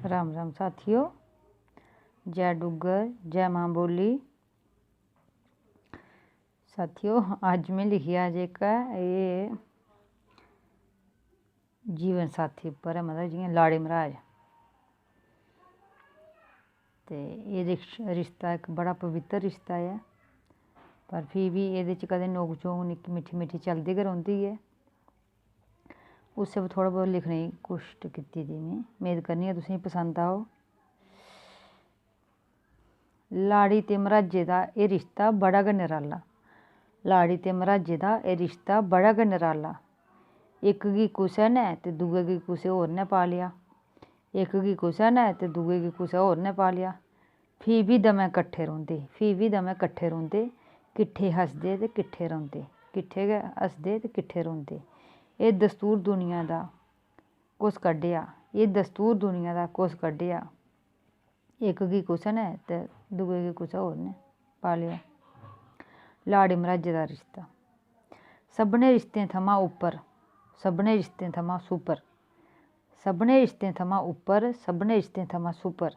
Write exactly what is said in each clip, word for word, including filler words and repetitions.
राम राम साथियो, जै डुग्गर, जै मां बोली। साथियो, अज्ज में लिखेआ जेह्का एह् जीवन साथी उप्पर ऐ, मतलब जि'यां लाड़ी मराज। ते एह् रिश-, रिश्ता इक बड़ा पवित्र रिश्ता ऐ, पर फ्ही बी एह्दे च कदें नोक-झोंक निक्की मिट्ठी मिट्ठी चलदी गै रौंह्दी ऐ। उस्सै पर थोह्ड़ा बहुत लिखने दी कोशट कीती दी में। मेद करनी आं तुसेंगी पसंद औग। लाड़ी ते मर्हाजै दा एह् रिश्ता बड़ा गै नराला। लाड़ी ते मर्हाजै दा एह् रिश्ता बड़ा गै नराला। इक गी कुसै ने ते दूए गी कुसै होर ने पालेआ। इक गी कुसै ने ते दूए गी कुसै होर ने पालेआ। फ्ही बी दमैं कट्ठे रौंह्दे, फ्ही बी दमैं कट्ठे रौंह्दे। किट्ठे हसदे ते किट्ठे रौंह्दे, किट्ठे गै हसदे ते किट्ठे रौंह्दे। एह् दस्तूर दुनिया दा कुस कड्ढेआ, एह् दस्तूर दुनिया दा कुस कड्ढेआ। इक गी कुसै ने ते दूए गी कुसै होर ने पालेआ। लाड़ी मर्हाजै दा रिश्ता सभनें रिश्तें थमां उप्पर, सभनें रिश्तें थमां सुपर, सभनें रिश्तें थमां उप्पर, सभनें रिश्तें थमां सुपर।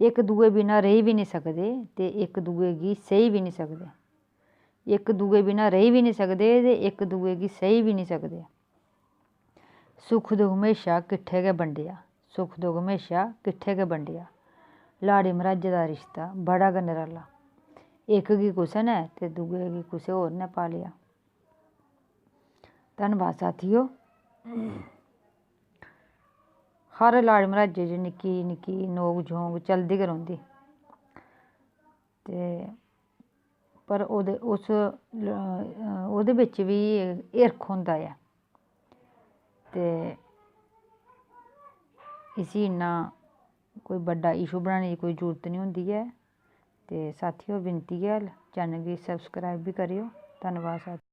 इक दूए बिना रेही बी निं सकदे ते इक दूए गी सेही बी निं सकदे। इक दूए बिना रेही बी निं सकदे ते इक दूए गी सेही बी निं सकदे। सुख दुख म्हेशा किट्ठे गै बंडेआ, सुख दुख म्हेशा किट्ठे गै बंडेआ। लाड़ी मर्हाजै दा रिश्ता बड़ा गै नराला। इक गी कुसै ने ते दूए गी कुसै होर ने पालेआ। धन्नबाद साथियो। हर लाड़ी मर्हाजै च निक्की निक्की नोक झोंक चलदी गै रौंह्दी। ते पर ओह्दे, उस ल-, ओह्दे बिच्च बी हिरख होंदा ऐ। ते इसी इन्ना कोई बड्डा issue बनाने दी कोई जरूरत निं होंदी ऐ। ते साथियो, विनती ऐ, channel गी subscribe बी करेओ। धन्नबाद साथियो।